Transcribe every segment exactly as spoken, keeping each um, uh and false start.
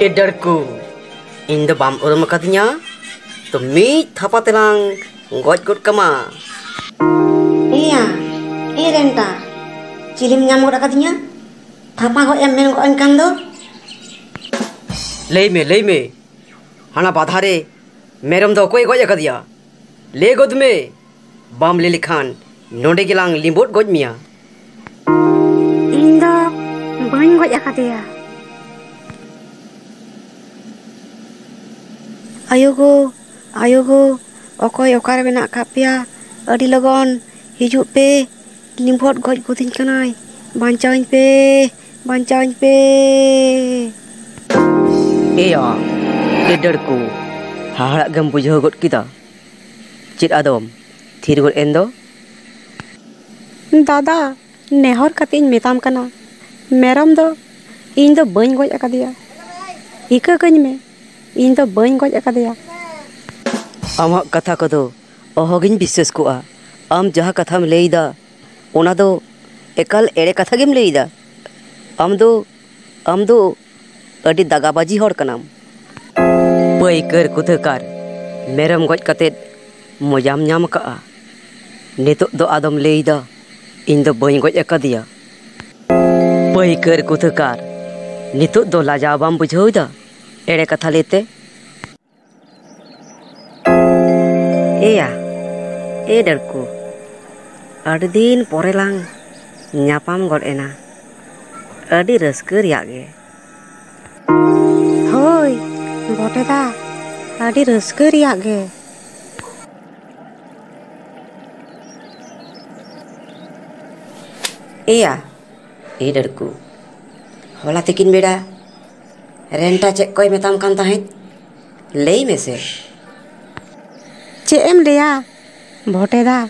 ᱮ ᱰᱟᱹᱲᱠᱩ, ᱤᱧ ᱫᱚ ᱵᱟᱢ ᱩᱨᱩᱢ ᱟᱠᱟᱫᱤᱧᱟ? ᱛᱚ ᱢᱤᱫ ᱛᱷᱟᱯᱟ ᱛᱮᱞᱟᱝ ᱜᱚᱡ ᱜᱚᱫ ᱠᱟᱢᱟ᱾ ᱮᱭᱟ, ᱮ ᱨᱮᱱᱴᱟ, ᱪᱤᱞᱤᱢ ᱧᱟᱢ ᱜᱚᱫ ᱟᱠᱟᱫᱤᱧᱟ? ᱛᱷᱟᱯᱟ ᱜᱚᱡ ᱮᱢ ᱢᱮᱱ ᱜᱚᱫ ᱟᱹᱧ ᱠᱷᱟᱱ ᱫᱚ᱾ ᱞᱟᱹᱭ ᱢᱮ, ᱞᱟᱹᱭ ᱢᱮ, ᱦᱟᱱᱟ ᱵᱟᱫᱷᱟ ᱨᱮ ᱢᱮᱨᱚᱢ ᱫᱚ ᱚᱠᱚᱭᱮ ᱜᱚᱡ ᱟᱠᱟᱫᱮᱭᱟ? ᱞᱟᱹᱭ ᱜᱚᱫ ᱢᱮ, ᱵᱟᱢ ᱞᱟᱹᱭ ᱞᱮᱠᱷᱟᱱ ᱱᱚᱰᱮ ᱜᱮᱞᱟᱝ ᱞᱤᱸᱵᱚᱫ ᱜᱚᱡ ᱢᱮᱭᱟ᱾ ᱤᱧ ᱫᱚ ᱵᱟᱹᱧ ᱜᱚᱡ ᱟᱠᱟᱫᱮᱭᱟ᱾ ᱟᱭᱳ ᱜᱳ, ᱟᱭᱳ ᱜᱳ, ᱚᱠᱚᱭ ᱚᱠᱟᱨᱮ ᱢᱮᱱᱟᱜ ᱟᱠᱟᱫ ᱯᱮᱭᱟ? ᱟᱹᱰᱤ ᱞᱚᱜᱚᱱ ᱦᱤᱡᱩᱜ ᱯᱮ, ᱞᱤᱸᱵᱚᱫ ᱜᱚᱡ ᱜᱚᱫᱤᱧ ᱠᱟᱱᱟᱭ᱾ ᱵᱟᱧᱪᱟᱣᱤᱧ ᱯᱮ, ᱵᱟᱧᱪᱟᱣᱤᱧ ᱯᱮ᱾ ᱮᱭᱟ, ᱮ ᱰᱟᱹᱲᱠᱩ, ᱦᱟᱦᱟᱲᱟᱜ ᱜᱮᱢ ᱵᱩᱡᱷᱟᱹᱣ ᱜᱚᱫ ᱠᱮᱫᱟ? ᱪᱮᱫ ᱟᱫᱚᱢ ᱛᱷᱤᱨ ᱜᱚᱫ ᱮᱱ ᱫᱚ? ᱫᱟᱫᱟ, ᱱᱮᱦᱚᱨ ᱠᱟᱛᱮ ᱤᱧ ᱢᱮᱛᱟᱢ ᱠᱟᱱᱟ, ᱢᱮᱨᱚᱢ ᱫᱚ ᱤᱧ ᱫᱚ ᱵᱟᱹᱧ ᱜᱚᱡ ᱟᱠᱟᱫᱮᱭᱟ᱾ ᱤᱠᱟᱹ ᱠᱟᱹᱧ ᱢᱮ, ᱤᱧ ᱫᱚ ᱵᱟᱹᱧ ᱜᱚᱡ ᱟᱠᱟᱫᱮᱭᱟ᱾ ᱟᱢᱟᱜ ᱠᱟᱛᱷᱟ ᱠᱚᱫᱚ ᱚᱦᱚᱜᱤᱧ ᱵᱤᱥᱥᱟᱹᱥ ᱠᱚᱜᱼᱟ᱾ ᱟᱢ ᱡᱟᱦᱟᱸ ᱠᱟᱛᱷᱟᱢ ᱞᱟᱹᱭ ᱮᱫᱟ, ᱚᱱᱟ ᱫᱚ ᱮᱠᱟᱞ ᱮᱲᱮ ᱠᱟᱛᱷᱟ ᱜᱮᱢ ᱞᱟᱹᱭ ᱮᱫᱟ᱾ ᱟᱢ ᱫᱚ, ᱟᱢ ᱫᱚ ᱟᱹᱰᱤ ᱫᱟᱜᱟᱵᱟᱡᱤ ᱦᱚᱲ ᱠᱟᱱᱟᱢ᱾ ᱯᱟᱹᱭᱠᱟᱹᱨ ᱠᱩᱛᱷᱟᱹᱠᱟᱨ, ᱢᱮᱨᱚᱢ ᱜᱚᱡ ᱠᱟᱛᱮᱫ ᱢᱚᱡᱟᱢ ᱧᱟᱢ ᱟᱠᱟᱜᱼᱟ᱾ ᱱᱤᱛᱚᱜ ᱫᱚ ᱟᱫᱚᱢ ᱞᱟᱹᱭ ᱮᱫᱟ, ᱤᱧ ᱫᱚ ᱵᱟᱹᱧ ᱜᱚᱡ ᱟᱠᱟᱫᱮᱭᱟ᱾ ᱯᱟᱹᱭᱠᱟᱹᱨ ᱠᱩᱛᱷᱟᱹᱠᱟᱨ, ᱱᱤᱛᱚᱜ ᱫᱚ ᱞᱟᱡᱟᱣ ᱵᱟᱢ ᱵᱩᱡᱷᱟᱹᱣ ᱮᱫᱟ ᱮᱲᱮ ᱠᱟᱛᱷᱟ ᱞᱟᱹᱭᱛᱮ? ᱮᱭᱟ, ᱮ ᱰᱟᱹᱲᱠᱩ, ᱟᱹᱰᱤ ᱫᱤᱱ ᱯᱚᱨᱮ ᱞᱟᱝ ᱧᱟᱯᱟᱢ ᱜᱚᱫ ᱮᱱᱟ᱾ ᱟᱹᱰᱤ ᱨᱟᱹᱥᱠᱟᱹ ᱨᱮᱭᱟᱜ ᱜᱮ᱾ ᱦᱳᱭ, ᱵᱚᱴᱮ ᱫᱟ, ᱟᱹᱰᱤ ᱨᱟᱹᱥᱠᱟᱹ ᱨᱮᱭᱟᱜ ᱜᱮ᱾ ᱮᱭᱟ, ᱮ ᱰᱟᱹᱲᱠᱩ, ᱦᱚᱞᱟ ᱛᱤᱠᱤᱱ ᱵᱮᱲᱟ ᱨᱮᱱᱴᱟ ᱪᱮᱫ ᱠᱚᱭ ᱢᱮᱛᱟᱢ ᱠᱟᱱ ᱛᱟᱦᱮᱸᱫ? ᱞᱟᱹᱭ ᱢᱮᱥᱮ᱾ ᱪᱮᱫ ᱮᱢ ᱞᱟᱹᱭᱟ ᱵᱷᱚᱴᱮ ᱫᱟ,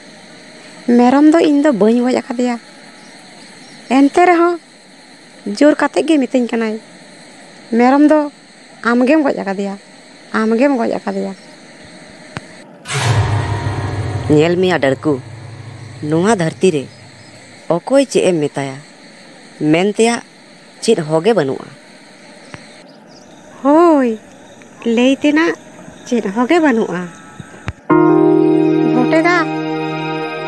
ᱢᱮᱨᱚᱢ ᱫᱚ ᱤᱧ ᱫᱚ ᱵᱟᱹᱧ ᱜᱚᱡ ᱟᱠᱟᱫᱮᱭᱟ᱾ ᱮᱱᱛᱮ ᱨᱮᱦᱚᱸ ᱡᱳᱨ ᱠᱟᱛᱮ ᱜᱮ ᱢᱤᱛᱟᱹᱧ ᱠᱟᱱᱟᱭ, ᱢᱮᱨᱚᱢ ᱫᱚ ᱟᱢᱜᱮᱢ ᱜᱚᱡ ᱟᱠᱟᱫᱮᱭᱟ, ᱟᱢᱜᱮᱢ ᱜᱚᱡ ᱟᱠᱟᱫᱮᱭᱟ᱾ ᱧᱮᱞ ᱢᱮᱭᱟ ᱰᱟᱹᱲᱠᱩ, ᱱᱚᱣᱟ ᱫᱷᱟᱹᱨᱛᱤ ᱨᱮ ᱚᱠᱚᱭ ᱪᱮᱫ ᱮᱢ ᱢᱮᱛᱟᱭᱟ, ᱢᱮᱱ ᱛᱮᱭᱟᱜ ᱪᱮᱫ ᱦᱚᱸ ᱜᱮ ᱵᱟᱹᱱᱩᱜᱼᱟ᱾ ᱞᱟᱹᱭ ᱛᱮᱱᱟᱜ ᱪᱮᱫ ᱦᱚᱸ ᱜᱮ ᱵᱟᱹᱱᱩᱜᱼᱟ᱾ ᱵᱷᱚᱴᱮ ᱫᱟ,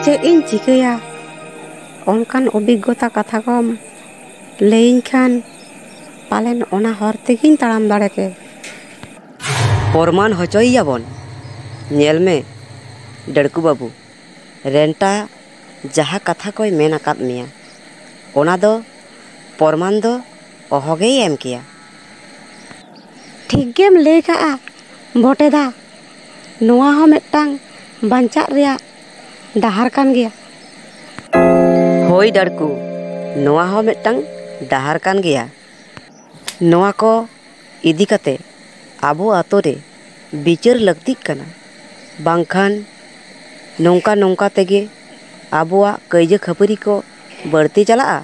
ᱪᱮᱫ ᱤᱧ ᱪᱤᱠᱟᱹᱭᱟ? ᱚᱱᱠᱟᱱ ᱚᱵᱷᱤᱜᱽᱜᱚᱛᱟ ᱠᱟᱛᱷᱟ ᱠᱚᱢ ᱞᱟᱹᱭᱟᱹᱧ ᱠᱷᱟᱱ ᱯᱟᱞᱮᱱ ᱚᱱᱟ ᱦᱚᱨ ᱛᱮᱜᱮᱧ ᱛᱟᱲᱟᱢ ᱫᱟᱲᱮ ᱠᱮ᱾ ᱯᱨᱚᱢᱟᱱ ᱦᱚᱪᱚᱭᱮᱭᱟᱵᱚᱱ᱾ ᱧᱮᱞ ᱢᱮ ᱰᱟᱹᱲᱠᱩ ᱵᱟᱹᱵᱩ, ᱨᱮᱱᱴᱟ ᱡᱟᱦᱟᱸ ᱠᱟᱛᱷᱟ ᱠᱚᱭ ᱢᱮᱱ ᱟᱠᱟᱫ ᱢᱮᱭᱟ, ᱚᱱᱟ ᱫᱚ ᱯᱨᱚᱢᱟᱱ ᱫᱚ ᱚᱦᱚᱜᱮᱭ ᱮᱢ ᱠᱮᱭᱟ᱾ ᱴᱷᱤᱠ ᱜᱮᱢ ᱞᱟᱹᱭ ᱠᱟᱜᱼᱟ ᱵᱷᱚᱴᱮ ᱫᱟ, ᱱᱚᱣᱟ ᱦᱚᱸ ᱢᱤᱫᱴᱟᱝ ᱵᱟᱧᱪᱟᱜ ᱨᱮᱭᱟᱜ ᱰᱟᱦᱟᱨ ᱠᱟᱱ ᱜᱮᱭᱟ᱾ ᱦᱳᱭ ᱰᱟᱹᱲᱠᱩ, ᱱᱚᱣᱟ ᱦᱚᱸ ᱢᱤᱫᱴᱟᱝ ᱰᱟᱦᱟᱨ ᱠᱟᱱ ᱜᱮᱭᱟ᱾ ᱱᱚᱣᱟ ᱠᱚ ᱤᱫᱤ ᱠᱟᱛᱮ ᱟᱵᱚ ᱟᱛᱳ ᱨᱮ ᱵᱤᱪᱟᱹᱨ ᱞᱟᱹᱠᱛᱤᱜ ᱠᱟᱱᱟ, ᱵᱟᱝᱠᱷᱟᱱ ᱱᱚᱝᱠᱟ ᱱᱚᱝᱠᱟ ᱛᱮᱜᱮ ᱟᱵᱚᱣᱟᱜ ᱠᱟᱹᱭᱡᱟᱹ ᱠᱷᱟᱹᱯᱟᱹᱨᱤ ᱠᱚ ᱵᱟᱹᱲᱛᱤ ᱪᱟᱞᱟᱜᱼᱟ᱾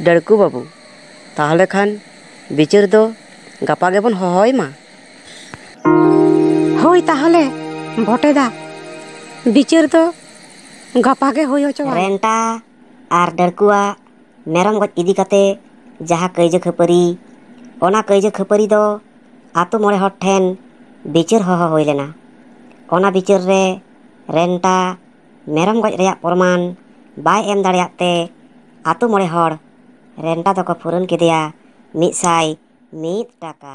ᱰᱟᱹᱲᱠᱩ ᱵᱟᱹᱵᱩ, ᱛᱟᱦᱚᱞᱮ ᱠᱷᱟᱱ ᱵᱤᱪᱟᱹᱨ ᱫᱚ ᱜᱟᱯᱟ ᱜᱮᱵᱚᱱ ᱦᱚᱦᱚᱭ ᱢᱟ᱾ ᱦᱳᱭ ᱛᱟᱦᱚᱞᱮ ᱵᱷᱚᱴᱮ ᱫᱟ, ᱵᱤᱪᱟᱹᱨ ᱫᱚ ᱜᱟᱯᱟ ᱜᱮ ᱦᱩᱭ ᱦᱚᱪᱚᱣᱟᱭ᱾ ᱨᱮᱱᱴᱟ ᱟᱨ ᱰᱟᱹᱲᱠᱩᱣᱟᱜ ᱢᱮᱨᱚᱢ ᱜᱚᱡ ᱤᱫᱤ ᱠᱟᱛᱮ ᱡᱟᱦᱟᱸ ᱠᱟᱹᱭᱡᱟᱹ ᱠᱷᱟᱹᱯᱟᱹᱨᱤ, ᱚᱱᱟ ᱠᱟᱹᱭᱡᱟᱹ ᱠᱷᱟᱹᱯᱟᱹᱨᱤ ᱫᱚ ᱟᱛᱳ ᱢᱚᱬᱮ ᱦᱚᱲ ᱴᱷᱮᱱ ᱵᱤᱪᱟᱹᱨ ᱦᱚᱦᱚ ᱦᱩᱭ ᱞᱮᱱᱟ᱾ ᱚᱱᱟ ᱵᱤᱪᱟᱹᱨ ᱨᱮ ᱨᱮᱱᱴᱟ ᱢᱮᱨᱚᱢ ᱜᱚᱡ ᱨᱮᱭᱟᱜ ᱯᱨᱚᱢᱟᱱ ᱵᱟᱭ ᱮᱢ ᱫᱟᱲᱮᱭᱟᱜ ᱛᱮ ᱟᱛᱳ ᱢᱚᱬᱮ ᱦᱚᱲ ᱨᱮᱱᱴᱟ ᱫᱚᱠᱚ ᱯᱷᱩᱨᱟᱹᱱ ᱠᱮᱫᱮᱭᱟ ᱢᱤᱫ ᱥᱟᱭ ᱢᱤᱫ ᱴᱟᱠᱟ᱾